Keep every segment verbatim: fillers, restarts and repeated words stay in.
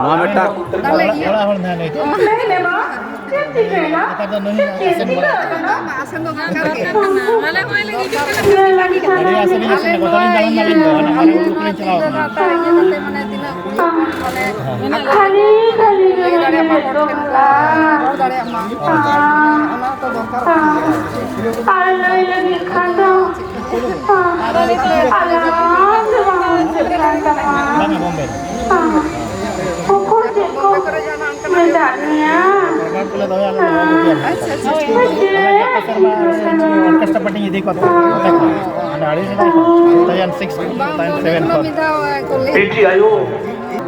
ᱱᱚᱣᱟ ᱢᱤᱫᱴᱟᱝ ᱚᱲᱟᱜ ᱦᱚᱲ ᱱᱟᱦᱟᱜ ᱱᱩᱭ ᱫᱚ᱾ ᱞᱟᱹᱭ ᱢᱮ ᱢᱟ, ᱪᱮᱫ ᱪᱤᱠᱟᱹᱭᱮᱱᱟ? ᱱᱮᱛᱟᱨ ᱫᱚ ᱱᱩᱭ ᱦᱚᱸ ᱟᱥᱮᱱ ᱵᱟᱲᱟ ᱟᱠᱟᱱᱟ᱾ ᱟᱥᱮᱱ ᱫᱚ ᱫᱚᱨᱠᱟᱨᱚᱜ ᱠᱟᱱᱟ᱾ ᱟᱞᱮ ᱦᱚᱸᱭ ᱞᱟᱹᱜᱤᱫ ᱟᱹᱰᱤ ᱟᱥᱮᱱ ᱟᱥᱮᱱ ᱠᱚ ᱛᱟᱦᱮᱸ ᱞᱮᱱᱟ᱾ ᱟᱹᱞᱤᱧ ᱫᱚ ᱚᱱᱟ ᱢᱟᱨᱟᱝ ᱵᱩᱨᱩ ᱠᱚᱞᱤᱧ ᱪᱟᱞᱟᱣ ᱠᱟᱱᱟ᱾ ᱤᱭᱟᱹ ᱠᱟᱛᱮ ᱢᱟᱱᱮ ᱛᱤᱱᱟᱹᱜ ᱠᱷᱟᱹᱞᱤ ᱠᱷᱟᱹᱞᱤ ᱜᱮ ᱢᱮᱱᱟᱜ ᱞᱮᱭᱟ, ᱨᱚᱲ ᱫᱟᱲᱮᱭᱟᱜ ᱢᱟ᱾ ᱚᱱᱟ ᱛᱚ ᱫᱚᱨᱠᱟᱨᱚᱜ ᱠᱟᱱᱟ᱾ ᱟᱨ ᱞᱟᱹᱭ ᱞᱟᱹᱜᱤᱫ ᱠᱷᱟᱱ ᱫᱚ ᱟᱞᱟᱝ ᱫᱚ ᱵᱟᱝ ᱵᱩᱡᱷᱟᱹᱜ ᱠᱟᱱ ᱛᱟᱢᱟ᱾ ᱩᱠᱩᱨ ᱪᱮᱫ ᱠᱚ ᱢᱮᱛᱟᱫ ᱢᱮᱭᱟ? ᱦᱮᱸ, ᱪᱮᱫ ᱚᱨᱠᱮᱥᱴᱨᱟ ᱯᱟᱨᱴᱤᱧ ᱤᱫᱤ ᱠᱚᱣᱟ ᱛᱚ, ᱚᱱᱛᱮ ᱠᱷᱚᱱ᱾ ᱢᱟᱱᱮ ᱟᱹᱰᱤ ᱥᱮᱫᱟᱭ ᱠᱷᱚᱱ, two thousand six, two thousand seven ᱠᱷᱚᱱ᱾ ᱵᱤᱴᱤ ᱟᱭᱳ᱾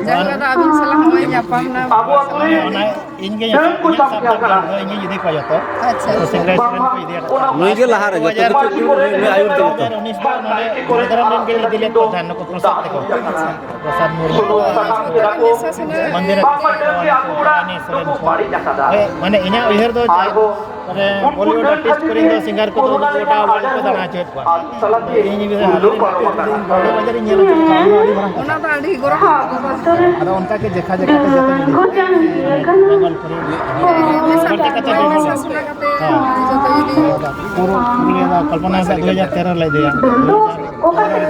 ᱡᱟᱦᱟᱸ ᱫᱚ ᱟᱹᱵᱤᱱ ᱥᱟᱞᱟᱜ ᱱᱚᱜᱼᱚᱭ ᱧᱟᱯᱟᱢ ᱱᱟ᱾ ᱟᱵᱚ ᱟᱹᱛᱩ ᱨᱮ ᱚᱱᱟ ᱤᱧ ᱜᱮ ᱰᱟᱹᱱ ᱠᱚ ᱤᱧᱟᱹᱜ ᱥᱟᱵ ᱥᱟᱵ ᱠᱮᱫ ᱠᱟᱱᱟ᱾ ᱫᱚ ᱤᱧ ᱜᱮᱧ ᱤᱫᱤ ᱠᱚᱣᱟ ᱡᱚᱛᱚ᱾ ᱟᱪᱪᱷᱟ᱾ ᱛᱚ ᱥᱤᱝᱨᱟᱭ ᱥᱚᱨᱮᱱ ᱠᱚ ᱤᱫᱤᱭᱟ ᱠᱚ᱾ ᱱᱩᱭ ᱜᱮ ᱞᱟᱦᱟᱨᱮ ᱡᱚᱛᱚ ᱠᱤᱪᱷᱩ ᱱᱩᱭ ᱟᱹᱭᱩᱨ ᱛᱮᱜᱮ ᱛᱚ᱾ ᱫᱩ ᱦᱟᱡᱟᱨ ᱩᱱᱤᱥ ᱫᱚ ᱱᱚᱰᱮ ᱢᱟᱫᱷᱩᱨᱟᱢ ᱨᱮᱱ ᱜᱮ ᱤᱫᱤ ᱞᱮᱫ ᱠᱚ ᱛᱟᱦᱮᱸᱫ, ᱱᱩᱠᱩ ᱯᱨᱚᱥᱟᱫᱽ ᱛᱮᱠᱚ᱾ ᱯᱨᱚᱥᱟᱫᱽ ᱢᱩᱨᱢᱩ᱾ ᱢᱚᱱᱫᱤᱨ ᱨᱮ ᱵᱟᱝᱢᱟ ᱰᱟᱹᱱ ᱜᱮ ᱟᱵᱚ ᱚᱲᱟᱜ ᱨᱟᱱᱤ ᱥᱚᱨᱮᱱ ᱫᱚᱠᱚ ᱠᱚ᱾ ᱵᱟᱹᱲᱤᱡ ᱟᱠᱟᱫᱟ᱾ ᱦᱳᱭ, ᱢᱟᱱᱮ ᱤᱧᱟᱹᱜ ᱩᱭᱦᱟᱹᱨ ᱫᱚ ᱪᱮᱫ? ᱟᱨᱦᱚᱸ ᱢᱟᱱᱮ ᱩᱱᱠᱩ ᱵᱚᱞᱤᱣᱩᱰ ᱰᱟᱹᱱ ᱟᱨᱴᱤᱥᱴ ᱴᱷᱟᱹᱠᱨᱤ ᱠᱚᱨᱮᱱ ᱫᱚ ᱠᱚ ᱥᱤᱝᱜᱟᱨ ᱠᱚᱫᱚ ᱠᱳᱨᱳᱱᱟ ᱩᱱᱠᱩ ᱨᱮᱱᱟᱜ ᱜᱚᱴᱟ ᱣᱟᱨᱞᱰ ᱠᱚ ᱟᱡ ᱫᱟᱬᱟ ᱦᱚᱪᱚᱭᱮᱫ ᱠᱚᱣᱟ᱾ ᱟᱡ ᱥᱟᱞᱟᱜ ᱜᱮ ᱤᱧ ᱡᱩᱫᱤ ᱩᱞᱴᱟᱹ ᱯᱟᱨᱚᱢ ᱟᱠᱟᱱᱟ᱾ ᱵᱟᱡᱟᱨ ᱤᱧ ᱧᱮᱞ ᱦᱚᱪᱚ ᱠᱚᱣᱟ, ᱚᱱᱟ ᱫᱚ ᱟᱹᱰᱤ ᱢᱟᱨᱟᱝ ᱠᱟᱛᱷᱟ᱾ ᱚᱱᱟ ᱫᱚ ᱟᱹᱰᱤ ᱜᱚᱨᱚᱵᱽ ᱨᱮᱱᱟᱜ ᱠᱟᱛᱷᱟ ᱠᱟᱱᱟ᱾ ᱟᱫᱚ ᱚᱱᱠᱟ ᱜᱮ ᱡᱮᱠᱷᱟ ᱡᱮᱠᱷᱟ ᱛᱮ ᱡᱚᱛᱚ ᱡᱩᱫᱤ ᱵᱮᱝᱜᱚᱞ ᱠᱚᱨᱮ ᱢᱮᱥᱟ ᱠᱟᱛᱮ ᱢᱮᱥᱟ ᱡᱚᱛᱚ ᱥᱟᱱᱟ ᱠᱟᱛᱮ ᱦᱮᱸ᱾ ᱡᱚᱛᱚ ᱡᱩᱫᱤ ᱯᱩᱨᱩ-, ᱯᱩᱨᱩᱞᱤᱭᱟᱹ ᱫᱚ ᱠᱚᱞᱯᱚᱱᱟ ᱦᱟᱸᱥᱫᱟ ᱫᱩ ᱦᱟᱡᱟᱨ ᱛᱮᱨᱚ ᱞᱮ ᱤᱫᱤᱭᱟ᱾ ᱫᱩ ᱦᱟᱡᱟᱨ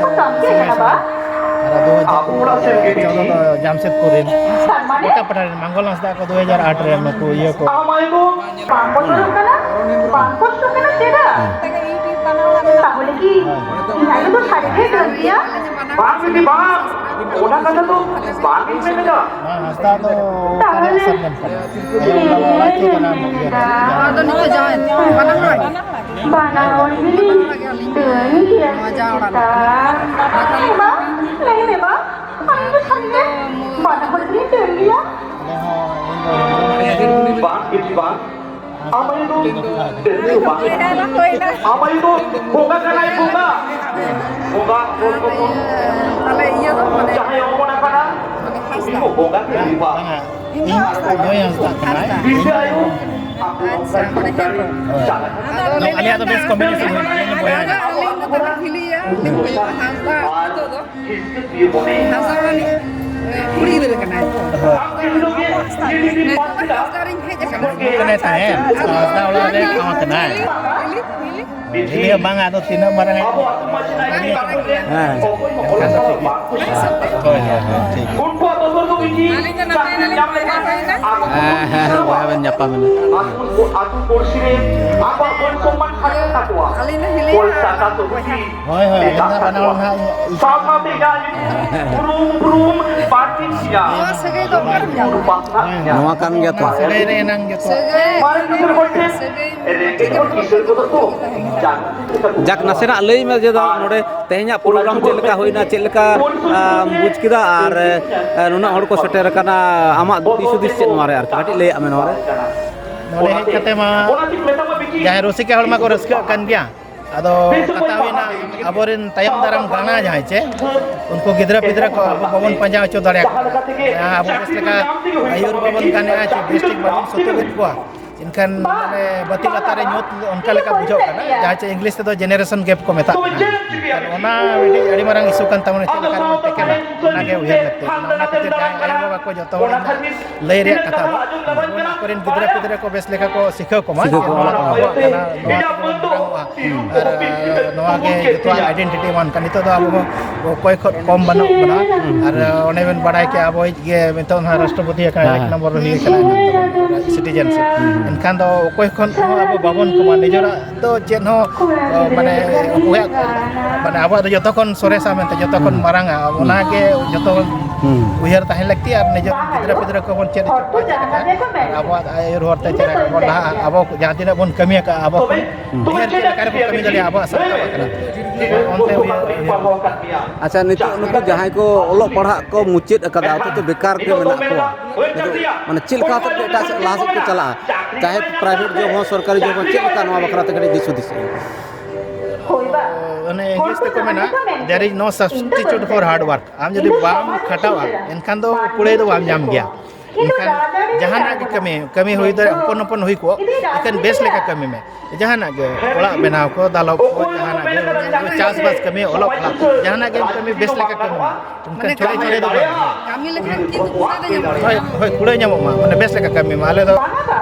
ᱪᱚᱣᱫᱚ ᱫᱚ ᱡᱟᱢᱥᱮᱫᱽᱯᱩᱨ ᱨᱮᱱ᱾ ᱚᱱᱠᱟ ᱯᱟᱴᱟ ᱨᱮᱱ ᱢᱟᱝᱜᱚᱞ ᱦᱟᱸᱥᱫᱟ ᱠᱚ ᱫᱩ ᱦᱟᱡᱟᱨ ᱟᱴ ᱨᱮ ᱱᱩᱠᱩ ᱤᱭᱟᱹ ᱠᱚ᱾ ᱵᱟᱝ ᱵᱚᱛᱚᱨᱚᱜ ᱠᱟᱱᱟ? ᱵᱟᱝ ᱠᱚᱥᱴᱚᱜ ᱠᱟᱱᱟ ᱪᱮᱫᱟᱜ? ᱛᱟᱦᱚᱞᱮ ᱠᱤ ᱤᱧ ᱟᱭᱳ ᱫᱚ ᱥᱟᱹᱨᱤ ᱜᱮ ᱰᱟᱹᱱ ᱜᱮᱭᱟ? ᱵᱟᱝ ᱵᱤᱴᱤ, ᱵᱟᱝ᱾ ᱚᱱᱟ ᱠᱟᱛᱷᱟ ᱫᱚ ᱵᱟᱝ ᱤᱧ ᱢᱮᱱ ᱮᱫᱟ᱾ ᱦᱮᱸ, ᱦᱟᱸᱥᱫᱟ ᱫᱚ ᱚᱠᱟᱨᱮ ᱟᱥᱚᱞ ᱢᱮᱱ ᱠᱟᱱᱟ? ᱟᱭᱳ ᱵᱟᱵᱟ ᱚᱲᱟᱜ ᱪᱮ ᱠᱟᱱᱟ ᱤᱭᱟᱹ ᱨᱮ? ᱟᱫᱚ ᱱᱤᱛᱚᱜ ᱡᱟᱶᱟᱭ, ᱵᱟᱱᱟ ᱦᱚᱲ? ᱵᱟᱱᱟ ᱦᱚᱲ ᱜᱮᱞᱤᱧ ᱰᱟᱹᱱ ᱜᱮᱭᱟ᱾ ᱱᱚᱣᱟ ᱡᱟᱶᱟᱭ ᱚᱲᱟᱜ ᱨᱮ᱾ ᱞᱟᱹᱭ ᱢᱮ ᱵᱟ, ᱞᱟᱹᱭ ᱢᱮ ᱵᱟ, ᱟᱢ ᱫᱚ ᱥᱟᱹᱨᱤ ᱜᱮ ᱵᱟᱱᱟ ᱦᱚᱲ ᱜᱮᱞᱤᱧ ᱰᱟᱹᱱ ᱜᱮᱭᱟ? ᱟᱞᱮ ᱦᱚᱸ, ᱤᱧ ᱫᱚ ᱵᱟᱝ ᱵᱤᱴᱤ, ᱵᱟᱝ᱾ ᱟᱢ ᱟᱭᱳ ᱫᱚ ᱰᱟᱹᱱ ᱫᱚ ᱵᱟᱝ᱾ ᱟᱢ ᱟᱭᱳ ᱫᱚ ᱵᱚᱸᱜᱟ ᱠᱟᱱᱟᱭ, ᱵᱚᱸᱜᱟ᱾ ᱵᱚᱸᱜᱟ ᱦᱚᱲ ᱠᱚ ᱠᱷᱚᱱ ᱛᱟᱦᱞᱮ ᱤᱭᱟᱹ ᱫᱚ ᱢᱟᱱᱮ ᱡᱟᱦᱟᱸᱭ ᱚᱢᱚᱱ ᱟᱠᱟᱱᱟ, ᱩᱱᱤ ᱫᱚ ᱵᱚᱸᱜᱟ ᱜᱮ ᱦᱩᱭᱩᱜᱼᱟ᱾ ᱵᱟᱝᱟ, ᱤᱧ ᱢᱟᱹᱭ ᱦᱟᱸᱥᱫᱟ ᱠᱟᱱᱟᱭ᱾ ᱵᱤᱴᱤ ᱟᱭᱳ, ᱟᱪᱪᱷᱟ, ᱢᱟᱱᱮ ᱦᱮᱸ ᱛᱚ᱾ ᱦᱳᱭ᱾ ᱟᱫᱚ ᱟᱞᱮᱭᱟᱜ ᱫᱚ ᱵᱮᱥ ᱠᱚᱢᱵᱤᱱᱮᱥᱚᱱ ᱦᱩᱭ ᱮᱱᱟ, ᱟᱞᱮ ᱞᱮ ᱵᱚᱭᱦᱟ ᱮᱱᱟ᱾ ᱟᱫᱚ ᱟᱹᱞᱤᱧ ᱫᱚ ᱛᱟᱦᱞᱮ ᱦᱤᱞᱤᱭᱟ, ᱦᱟᱸᱥᱫᱟ ᱟᱹᱛᱩ ᱫᱚ᱾ ᱦᱟᱸᱥᱫᱟ ᱨᱟᱱᱤ᱾ ᱠᱩᱲᱤ ᱜᱤᱫᱽᱨᱟᱹ ᱠᱟᱱᱟᱭ ᱛᱚ᱾ ᱦᱳᱭ᱾ ᱦᱮᱸ, ᱦᱟᱸᱥᱫᱟ ᱚᱲᱟᱜ ᱨᱤᱧ ᱦᱮᱡ ᱟᱠᱟᱱᱟ᱾ ᱩᱱᱤ ᱠᱟᱱᱟᱭ ᱛᱟᱦᱮᱸᱫ, ᱦᱟᱸᱥᱫᱟ ᱚᱲᱟᱜ ᱨᱮ ᱴᱷᱟᱶ ᱠᱟᱱᱟᱭ᱾ ᱦᱤᱞᱤ, ᱦᱤᱞᱤ, ᱦᱤᱞᱤ᱾ ᱦᱤᱞᱤ ᱦᱚᱸ ᱵᱟᱝ, ᱟᱫᱚ ᱛᱤᱱᱟᱹᱜ ᱢᱟᱨᱟᱝ ᱮ ᱵᱟᱝ ᱢᱟᱨᱟᱝ ᱜᱮᱭᱟ᱾ ᱦᱮᱸ᱾ ᱮᱱᱠᱷᱟᱱ ᱫᱚ ᱴᱷᱤᱠ ᱜᱮᱭᱟ᱾ ᱦᱳᱭ, ᱦᱳᱭ, ᱦᱳᱭ, ᱴᱷᱤᱠ ᱜᱮᱭᱟ᱾ ᱟᱹᱞᱤᱧ ᱫᱚ ᱱᱚᱛᱮ ᱨᱮᱞᱤᱧ ᱛᱟᱦᱮᱸ ᱦᱩᱭᱱᱟ᱾ ᱦᱮᱸ, ᱦᱮᱸ, ᱦᱮᱸ, ᱵᱚᱭᱦᱟ ᱵᱮᱱ ᱧᱟᱯᱟᱢ ᱮᱱᱟ᱾ ᱟᱹᱞᱤᱧ ᱫᱚ ᱦᱤᱞᱤ ᱦᱟᱸᱜ ᱵᱚᱭᱦᱟ᱾ ᱦᱳᱭ, ᱦᱳᱭ, ᱟᱹᱞᱤᱧ ᱫᱚ ᱵᱟᱱᱟ ᱦᱚᱲ ᱱᱟᱦᱟᱜ ᱤᱧ ᱥᱟᱶ ᱥᱟᱶᱛᱮ ᱡᱟᱦᱟᱸᱭ ᱩᱯᱨᱩᱢ, ᱩᱯᱨᱩᱢ ᱵᱟᱹᱲᱛᱤ ᱜᱮᱭᱟ᱾ ᱱᱚᱣᱟ ᱥᱟᱹᱜᱟᱹᱭ ᱫᱚ ᱚᱠᱟᱨᱮᱢ ᱧᱟᱢᱟ? ᱦᱳᱭ, ᱦᱳᱭ᱾ ᱱᱚᱣᱟ ᱠᱟᱱ ᱜᱮᱭᱟ ᱛᱚ᱾ ᱥᱟᱹᱜᱟᱹᱭ ᱨᱮ ᱮᱱᱟᱝ ᱡᱚᱛᱚ᱾ ᱥᱟᱹᱜᱟᱹᱭ, ᱢᱟᱨᱮ ᱜᱤᱫᱟᱹᱨ ᱦᱚᱲ ᱴᱷᱮᱱ ᱥᱟᱹᱜᱟᱹᱭ ᱨᱮᱸᱜᱮᱡ ᱦᱚᱲ ᱠᱤᱥᱟᱹᱬ ᱠᱚᱫᱚ ᱠᱚ ᱡᱟᱜ ᱡᱟᱠ, ᱱᱟᱥᱮᱱᱟᱜ ᱞᱟᱹᱭ ᱢᱮ ᱡᱮ ᱫᱚ ᱱᱚᱰᱮ ᱛᱮᱦᱮᱧᱟᱜ program ᱪᱮᱫ ᱞᱮᱠᱟ ᱦᱩᱭᱱᱟ, ᱪᱮᱫ ᱞᱮᱠᱟ, ᱟᱢ ᱵᱩᱡᱽ ᱠᱮᱫᱟ ᱟᱨ, ᱮ, ᱱᱩᱱᱟᱹᱜ ᱦᱚᱲ ᱠᱚ ᱥᱮᱴᱮᱨ ᱟᱠᱟᱱᱟ, ᱟᱢᱟᱜ ᱫᱤᱥ ᱦᱩᱫᱤᱥ ᱪᱮᱫ ᱱᱚᱣᱟ ᱨᱮ ᱟᱨᱠᱤ ᱠᱟᱹᱴᱤᱡ ᱞᱟᱹᱭᱟᱜ ᱢᱮ ᱱᱚᱣᱟ ᱨᱮ᱾ ᱱᱚᱰᱮ ᱦᱮᱡ ᱠᱟᱛᱮ ᱢᱟ ᱡᱟᱦᱟᱸᱭ ᱨᱩᱥᱤᱠᱟ ᱦᱚᱲ ᱢᱟᱠᱚ ᱨᱟᱹᱥᱠᱟᱹᱜ ᱠᱟᱱ ᱜᱮᱭᱟ, ᱟᱫᱚ ᱠᱟᱛᱷᱟ ᱦᱩᱭᱱᱟ ᱟᱵᱚᱨᱮᱱ ᱛᱟᱭᱚᱢ ᱫᱟᱨᱟᱢ ᱜᱟᱬᱟ ᱡᱟᱦᱟᱸᱭ ᱪᱮ, ᱩᱱᱠᱩ ᱜᱤᱫᱽᱨᱟᱹ ᱯᱤᱫᱽᱨᱟᱹ ᱠᱚ ᱟᱵᱚ ᱵᱟᱵᱚᱱ ᱯᱟᱸᱡᱟ ᱦᱚᱪᱚ ᱫᱟᱲᱮᱭᱟᱠᱚ ᱠᱟᱱᱟ᱾ ᱡᱟᱦᱟᱸ ᱟᱵᱚ ᱵᱮᱥ ᱞᱮᱠᱟ ᱟᱹᱭᱩᱨ ᱵᱟᱵᱚᱱ ᱜᱟᱱᱮᱜᱼᱟ ᱪᱮ ᱵᱮᱥ ᱴᱷᱤᱠ ᱵᱟᱵᱚᱱ ᱥᱩᱛᱩᱜᱮᱫ ᱠᱚᱣᱟ, ᱮᱱᱠᱷᱟᱱ ᱢᱟᱱᱮ ᱵᱟᱹᱛᱤ ᱞᱟᱛᱟᱨ ᱨᱮ ᱧᱩᱛ ᱚᱱᱠᱟ ᱞᱮᱠᱟ ᱵᱩᱡᱷᱟᱹᱜ ᱠᱟᱱᱟ, ᱡᱟᱦᱟᱸ ᱪᱮ ᱤᱝᱞᱤᱥ ᱛᱮᱫᱚ generation gap ᱠᱚ ᱢᱮᱛᱟᱜ ᱠᱟᱱᱟ᱾ ᱮᱱᱠᱷᱟᱱ ᱚᱱᱟ ᱢᱤᱫᱴᱤᱡ ᱟᱹᱰᱤ ᱢᱟᱨᱟᱝ issue ᱠᱟᱱ ᱛᱟᱵᱚᱱᱟ, ᱪᱮᱫ ᱞᱮᱠᱟ ᱨᱮᱵᱚᱱ ᱴᱮᱠᱮᱞᱟ, ᱚᱱᱟᱜᱮ ᱩᱭᱦᱟᱹᱨ ᱞᱟᱹᱠᱛᱤ ᱠᱟᱱᱟ᱾ ᱚᱱᱟ ᱠᱷᱟᱹᱛᱤᱨ ᱡᱟᱦᱟᱸᱭ ᱟᱭᱳᱼᱵᱟᱵᱟ ᱠᱚ ᱡᱚᱛᱚ ᱦᱚᱲ ᱤᱧ ᱞᱟᱹᱭ ᱨᱮᱭᱟᱜ ᱠᱟᱛᱷᱟ ᱫᱚ, ᱚᱱᱟ ᱠᱚᱨᱮᱱ ᱜᱤᱫᱽᱨᱟᱹ ᱯᱤᱫᱽᱨᱟᱹ ᱠᱚ ᱵᱮᱥ ᱞᱮᱠᱟ ᱠᱚ ᱥᱤᱠᱷᱟᱹᱣ ᱠᱚᱢᱟ, ᱥᱤᱠᱷᱟᱹᱣ ᱡᱮ ᱠᱚᱢᱟ᱾ ᱱᱚᱣᱟ ᱫᱚ ᱟᱵᱚᱣᱟᱜ ᱠᱟᱱᱟ, ᱱᱚᱣᱟ ᱛᱮᱜᱮ ᱵᱚᱱ ᱢᱟᱨᱟᱝᱚᱜᱼᱟ᱾ ᱟᱨ, ᱱᱚᱣᱟ ᱜᱮ ᱡᱚᱛᱚᱣᱟᱜ identity ᱢᱟ ᱠᱟᱱᱟ᱾ ᱱᱤᱛᱚᱜ ᱫᱚ ᱟᱵᱚ ᱦᱚᱸ ᱚᱠᱚᱭ ᱠᱷᱚᱱ ᱠᱚᱢ ᱵᱟᱹᱱᱩᱜ ᱵᱚᱱᱟ᱾ ᱟᱨ, ᱚᱱᱮ ᱵᱮᱱ ᱵᱟᱲᱟᱭ ᱠᱮᱜᱼᱟ, ᱟᱵᱚᱭᱤᱡ ᱜᱮ ᱱᱤᱛᱚᱜ ᱱᱟᱦᱟᱜ ᱨᱟᱥᱴᱨᱚᱯᱚᱛᱤ ᱟᱠᱟᱱᱟᱭ, ᱦᱮᱸ, ᱮᱠ ᱦᱮᱸ᱾ ᱱᱚᱢᱵᱚᱨ ᱨᱮ ᱦᱩᱭ ᱟᱠᱟᱱᱟ ᱱᱟᱦᱟᱜ ᱛᱟᱵᱚᱱ citizenship᱾ ᱦᱩᱸ᱾ ᱮᱱᱠᱷᱟᱱ ᱫᱚ ᱚᱠᱚᱭ ᱠᱷᱚᱱ ᱦᱚᱸ ᱟᱵᱚ ᱵᱟᱵᱚᱱ ᱠᱚᱢᱟ, ᱱᱤᱡᱮᱨᱟᱜ ᱫᱚ ᱪᱮᱫ ᱦᱚᱸ, ᱚ, ᱢᱟᱱᱮ, ᱚᱠᱚᱭᱟᱜ, ᱢᱟᱱᱮ, ᱟᱵᱚᱣᱟᱜ ᱫᱚ ᱡᱚᱛᱚ ᱠᱷᱚᱱ ᱥᱚᱨᱮᱥᱟ ᱢᱮᱱᱛᱮ, ᱡᱚᱛᱚ ᱠᱷᱚᱱ ᱦᱩᱸ᱾ ᱢᱟᱨᱟᱝᱟ, ᱦᱩᱸ᱾ ᱚᱱᱟᱜᱮ ᱡᱚᱛᱚ ᱦᱩᱸ᱾ ᱩᱭᱦᱟᱹᱨ ᱛᱟᱦᱮᱸ ᱞᱟᱹᱠᱛᱤ᱾ ᱟᱨ ᱱᱤᱡᱮᱨ ᱜᱤᱫᱽᱨᱟᱹ ᱯᱤᱫᱽᱨᱟᱹ ᱠᱚᱵᱚᱱ ᱪᱮᱫ ᱦᱚᱪᱚ ᱠᱚᱣᱟ ᱪᱮᱫ ᱞᱮᱠᱟ, ᱟᱨ ᱟᱵᱚᱣᱟᱜ ᱟᱹᱭᱩᱨ ᱦᱚᱨᱛᱮ ᱪᱮᱫ ᱞᱮᱠᱟ ᱵᱚᱱ ᱞᱟᱦᱟᱜᱼᱟ, ᱟᱵᱚ ᱡᱟᱦᱟᱸ ᱛᱤᱱᱟᱹᱜ ᱵᱚᱱ ᱠᱟᱹᱢᱤ ᱟᱠᱟᱫᱼᱟ, ᱟᱵᱚ ᱠᱷᱚᱱ ᱦᱩᱸ᱾ ᱰᱷᱮᱨ ᱪᱮᱫ ᱞᱮᱠᱟ ᱨᱮᱵᱚᱱ ᱠᱟᱹᱢᱤ ᱫᱟᱲᱮᱭᱟᱜᱼᱟ ᱟᱵᱚᱣᱟᱜ ᱥᱟᱱᱛᱟᱲ ᱟᱠᱷᱲᱟ᱾ ᱚᱱᱛᱮ ᱩᱭᱦᱟᱹᱨ, ᱩᱭᱦᱟᱹᱨ᱾ ᱟᱪᱪᱷᱟ, ᱱᱤᱛᱚᱜ ᱱᱩᱠᱩ ᱡᱟᱦᱟᱸᱭ ᱠᱚ ᱚᱞᱚᱜ ᱯᱟᱲᱦᱟᱜ ᱠᱚ ᱢᱩᱪᱟᱹᱫ ᱟᱠᱟᱫᱟ, ᱚᱛᱷᱚᱪᱚ ᱵᱮᱠᱟᱨ ᱜᱮ ᱢᱮᱱᱟᱜ ᱠᱚᱣᱟ, ᱱᱤᱛᱚᱜ ᱢᱟᱱᱮ ᱪᱮᱫ ᱞᱮᱠᱟ ᱠᱟᱛᱮ ᱮᱴᱟᱜ ᱥᱮᱫ ᱞᱟᱦᱟ ᱥᱮᱫ ᱠᱚ ᱪᱟᱞᱟᱜᱼᱟ, ᱪᱟᱦᱮ private job ᱦᱚᱸ ᱥᱚᱨᱠᱟᱨᱤ job ᱦᱚᱸ, ᱪᱮᱫ ᱞᱮᱠᱟ ᱱᱚᱣᱟ ᱵᱟᱠᱷᱨᱟ ᱛᱮ ᱠᱟᱹᱴᱤᱡ ᱫᱤᱥ ᱦᱩᱫᱤᱥ? ᱚᱱᱮ ᱤᱝᱞᱤᱥ ᱛᱮᱠᱚ ᱢᱮᱱᱟ, "There is no substitute for hard work." ᱟᱢ ᱡᱩᱫᱤ ᱵᱟᱢ ᱠᱷᱟᱴᱟᱣᱟ, ᱮᱱᱠᱷᱟᱱ ᱫᱚ ᱠᱩᱲᱟᱹᱭ ᱫᱚ ᱵᱟᱢ ᱧᱟᱢ ᱜᱮᱭᱟ᱾ ᱮᱱᱠᱷᱟᱱ ᱡᱟᱦᱟᱱᱟᱜ ᱜᱮ ᱠᱟᱹᱢᱤ, ᱠᱟᱹᱢᱤ ᱦᱩᱭ ᱫᱟᱲᱮᱭᱟᱜᱼᱟ, ᱦᱚᱯᱚᱱ ᱦᱚᱯᱚᱱ ᱦᱩᱭ ᱠᱚᱜ, ᱮᱱᱠᱷᱟᱱ ᱵᱮᱥ ᱞᱮᱠᱟ ᱠᱟᱹᱢᱤ ᱢᱮ᱾ ᱡᱟᱦᱟᱱᱟᱜ ᱜᱮ, ᱚᱲᱟᱜ ᱵᱮᱱᱟᱣ ᱠᱚ, ᱫᱟᱞᱚᱵ ᱠᱚ, ᱡᱟᱦᱟᱱᱟᱜ ᱜᱮ, ᱪᱟᱥᱵᱟᱥ ᱠᱟᱹᱢᱤ, ᱚᱞᱚᱜ ᱯᱟᱲᱦᱟᱜ, ᱡᱟᱦᱟᱱᱟᱜ ᱜᱮᱢ ᱠᱟᱹᱢᱤ, ᱵᱮᱥ ᱞᱮᱠᱟ ᱠᱟᱹᱢᱤ ᱢᱮ᱾ ᱚᱱᱠᱟᱱ ᱪᱷᱚᱲᱮ ᱪᱷᱚᱲᱮ ᱫᱚ ᱵᱟᱝ᱾ ᱠᱟᱹᱢᱤ ᱞᱮᱠᱷᱟᱱ ᱠᱤᱱᱛᱩ ᱠᱩᱲᱟᱹ ᱫᱚ ᱧᱟᱢᱚᱜᱼᱟ᱾ ᱦᱳᱭ, ᱦᱳᱭ, ᱠᱩᱲᱟᱹᱭ ᱧᱟᱢᱚᱜ ᱢᱟ, ᱢᱟᱱᱮ ᱵᱮᱥ ᱞᱮᱠᱟ ᱠᱟᱹᱢᱤ ᱢᱟ᱾ ᱟᱞᱮ ᱫᱚ,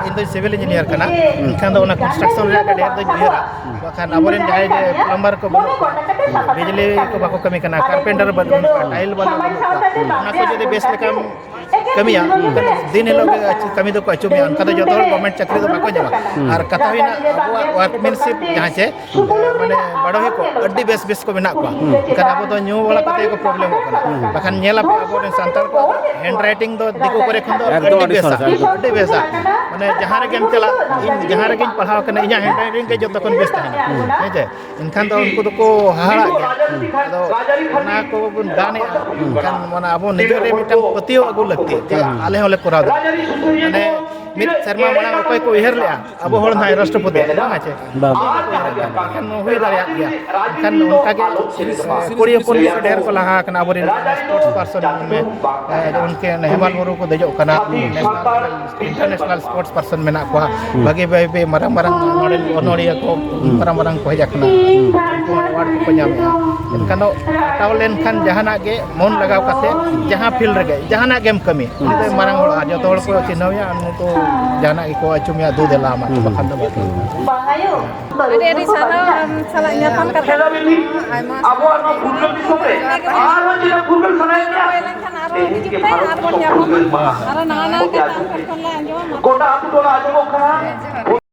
ᱤᱧ ᱫᱚ civil engineer ᱠᱟᱱᱟ, ᱮᱱᱠᱷᱟᱱ ᱫᱚ ᱚᱱᱟ construction ᱨᱮᱭᱟᱜ ᱜᱮ ᱰᱷᱮᱨ ᱫᱚᱧ ᱩᱭᱦᱟᱹᱨᱟ᱾ ᱵᱟᱠᱷᱟᱱ ᱟᱵᱚᱨᱮᱱ ᱡᱟᱦᱟᱸᱭ ᱡᱮ plumber ᱠᱚ ᱵᱟᱹᱱᱩᱜ ᱠᱚᱣᱟ, ᱵᱤᱡᱽᱞᱤ ᱠᱚ ᱵᱟᱠᱚ ᱠᱟᱹᱢᱤ ᱠᱟᱱᱟ, carpenter ᱵᱟᱹᱱᱩᱜ ᱠᱚᱣᱟ, tile ᱵᱟᱹᱱᱩᱜ ᱠᱚᱣᱟ, ᱚᱱᱟ ᱠᱚ ᱡᱩᱫᱤ ᱵᱮᱥ ᱞᱮᱠᱟᱢ ᱠᱟᱹᱢᱤᱭᱟ, ᱫᱤᱱ ᱦᱤᱞᱳᱜ ᱜᱮ ᱠᱟᱹᱢᱤ ᱫᱚᱠᱚ ᱟᱹᱪᱩ ᱢᱮᱭᱟ᱾ ᱚᱱᱠᱟ ᱫᱚ ᱡᱚᱛᱚ ᱦᱚᱲ government ᱪᱟᱹᱠᱨᱤ ᱫᱚ ᱵᱟᱠᱚ ᱧᱟᱢᱟ᱾ ᱟᱨ ᱠᱟᱛᱷᱟ ᱦᱩᱭᱱᱟ, ᱟᱵᱚᱣᱟᱜ workmanship ᱡᱟᱦᱟᱸ ᱪᱮ, ᱢᱟᱱᱮ ᱵᱟᱰᱚᱦᱤ ᱠᱚ ᱟᱹᱰᱤ ᱵᱮᱥ ᱵᱮᱥ ᱠᱚ ᱢᱮᱱᱟᱜ ᱠᱚᱣᱟ᱾ ᱮᱱᱠᱷᱟᱱ ᱟᱵᱚ ᱫᱚ ᱧᱩ ᱵᱟᱲᱟ ᱠᱟᱛᱮ ᱜᱮ problemᱚᱜ ᱠᱟᱱᱟ᱾ ᱵᱟᱠᱷᱟᱱ ᱧᱮᱞ ᱟᱯᱮ, ᱟᱵᱚᱨᱮᱱ ᱥᱟᱱᱛᱟᱲ ᱠᱚᱣᱟᱜ handwriting ᱫᱚ ᱫᱤᱠᱩ ᱠᱚᱨᱮ ᱠᱷᱚᱱ ᱫᱚ ᱮᱠᱫᱚᱢ ᱟᱹᱰᱤ ᱟᱹᱰᱤ ᱵᱮᱥᱟ, ᱥᱚᱨᱮᱥᱟ, ᱮᱠᱫᱚᱢ᱾ ᱟᱹᱰᱤ ᱵᱮᱥᱟ᱾ ᱢᱟᱱᱮ ᱡᱟᱦᱟᱸ ᱨᱮᱜᱮᱢ ᱪᱟᱞᱟᱜ, ᱤᱧ ᱡᱟᱦᱟᱸ ᱨᱮᱜᱮᱧ ᱯᱟᱲᱦᱟᱣ ᱠᱟᱱᱟ, ᱤᱧᱟᱹᱜ handwriting ᱜᱮ ᱡᱚᱛᱚ ᱠᱷᱚᱱ ᱵᱮᱥ ᱛᱟᱦᱮᱱᱟ᱾ ᱦᱮᱸ ᱪᱮ? ᱮᱱᱠᱷᱟᱱ ᱫᱚ ᱩᱱᱠᱩ ᱫᱚᱠᱚ ᱦᱟᱦᱟᱲᱟᱜ ᱜᱮᱭᱟ᱾ ᱟᱫᱚ ᱚᱱᱟ ᱠᱚᱵᱚᱱ ᱜᱟᱱᱮᱜᱼᱟ, ᱮᱱᱠᱷᱟᱱ ᱢᱟᱱᱮ ᱟᱵᱚ ᱱᱤᱡᱮᱨ ᱨᱮ ᱢᱤᱫᱴᱟᱝ ᱯᱟᱹᱛᱭᱟᱹᱣ ᱟᱹᱜᱩ ᱞᱟᱹᱠᱛᱤ, ᱡᱮ ᱟᱞᱮ ᱦᱚᱸᱞᱮ ᱠᱚᱨᱟᱣ ᱫᱟᱲᱮᱭᱟᱜᱼᱟ᱾ ᱢᱟᱱᱮ ᱢᱤᱫ ᱥᱮᱨᱢᱟ ᱢᱟᱲᱟᱝ ᱚᱠᱚᱭ ᱠᱚ ᱩᱭᱦᱟᱹᱨ ᱞᱮᱜᱼᱟ ᱟᱵᱚ ᱦᱚᱲ ᱱᱟᱦᱟᱜ ᱨᱟᱥᱴᱨᱚᱯᱚᱛᱤ, ᱵᱟᱝ ᱟ ᱪᱮ? ᱵᱟᱝ, ᱵᱟᱝ᱾ ᱮᱱᱠᱷᱟᱱ ᱦᱩᱭ ᱫᱟᱲᱮᱭᱟᱜ ᱜᱮᱭᱟ᱾ ᱮᱱᱠᱷᱟᱱ ᱚᱱᱠᱟᱜᱮ ᱠᱩᱲᱤ ᱦᱚᱯᱚᱱ ᱜᱮ ᱰᱷᱮᱨ ᱠᱚ ᱞᱟᱦᱟ ᱟᱠᱟᱱᱟ ᱟᱵᱚᱨᱮᱱ sports person ᱢᱮ, ᱡᱮᱢᱚᱱ ᱠᱤ ᱦᱮᱢᱟᱞ ᱵᱩᱨᱩ ᱠᱚ ᱫᱮᱡᱚᱜ ᱠᱟᱱᱟ, national international sports person ᱢᱮᱱᱟᱜ ᱠᱚᱣᱟ, ᱦᱩᱸ᱾ ᱵᱷᱟᱹᱜᱤ ᱵᱷᱟᱹᱜᱤ ᱢᱟᱨᱟᱝ ᱢᱟᱨᱟᱝ ᱱᱚᱰᱮᱱ ᱚᱱᱚᱲᱤᱭᱟᱹ ᱠᱚ, ᱦᱩᱸ᱾ ᱢᱟᱨᱟᱝ ᱢᱟᱨᱟᱝ ᱠᱚ ᱦᱮᱡ ᱟᱠᱟᱱᱟ, ᱦᱩᱸ᱾ ᱩᱱᱠᱩ award ᱠᱚᱠᱚ ᱧᱟᱢᱮᱜᱼᱟ᱾ ᱮᱱᱠᱷᱟᱱ ᱫᱚ ᱠᱷᱟᱴᱟᱣ ᱞᱮᱱᱠᱷᱟᱱ ᱡᱟᱦᱟᱱᱟᱜ ᱜᱮ ᱢᱚᱱ ᱞᱟᱜᱟᱣ ᱠᱟᱛᱮ, ᱡᱟᱦᱟᱸ field ᱨᱮᱜᱮ, ᱡᱟᱦᱟᱱᱟᱜ ᱜᱮᱢ ᱠᱟᱹᱢᱤ, ᱩᱱᱤ ᱫᱚᱭ ᱢᱟᱨᱟᱝ ᱦᱚᱲᱚᱜᱼᱟ᱾ ᱡᱚᱛᱚ ᱦᱚᱲ ᱠᱚ ᱪᱤᱱᱦᱟᱹᱣ ᱮᱭᱟ, ᱩᱱᱤ ᱠᱚ ᱡᱟᱦᱟᱱᱟᱜ ᱜᱮᱠᱚ ᱟᱹᱪᱩ ᱢᱮᱭᱟ, ᱫᱩ ᱫᱮᱞᱟ ᱟᱢᱟ, ᱦᱩᱸ᱾ ᱵᱟᱠᱷᱟᱱ ᱫᱚ ᱵᱟᱠᱚ᱾ ᱟᱹᱰᱤ ᱟᱹᱰᱤ ᱥᱟᱨᱦᱟᱣ, ᱟᱢ ᱥᱟᱞᱟᱜ ᱧᱟᱯᱟᱢ ᱠᱟᱛᱮ ᱟᱭᱢᱟ ᱟᱵᱚᱣᱟᱜ ᱱᱚᱣᱟ ᱯᱷᱩᱨᱜᱟᱹᱞ ᱫᱤᱥᱚᱢ ᱨᱮ ᱟᱨᱦᱚᱸ ᱪᱮᱫᱟᱜ ᱯᱷᱩᱨᱜᱟᱹᱞ ᱥᱟᱱᱟᱭᱮᱫ ᱢᱮᱭᱟ? ᱦᱩᱭ ᱞᱮᱱᱠᱷᱟᱱ ᱟᱨᱦᱚᱸ ᱦᱤᱡᱩᱜ ᱯᱮ, ᱟᱨᱵᱚᱱ ᱧᱟᱯᱟᱢᱟ᱾ ᱟᱨᱦᱚᱸ ᱱᱟᱣᱟ ᱱᱟᱣᱟ ᱠᱟᱛᱷᱟ ᱟᱯᱮ ᱴᱷᱮᱱ ᱞᱮ ᱟᱸᱡᱚᱢᱟ᱾ ᱜᱚᱴᱟ ᱟᱹᱛᱩ ᱴᱚᱞᱟ ᱟᱸᱡᱚᱢᱚᱜ ᱠᱟᱱᱟ᱾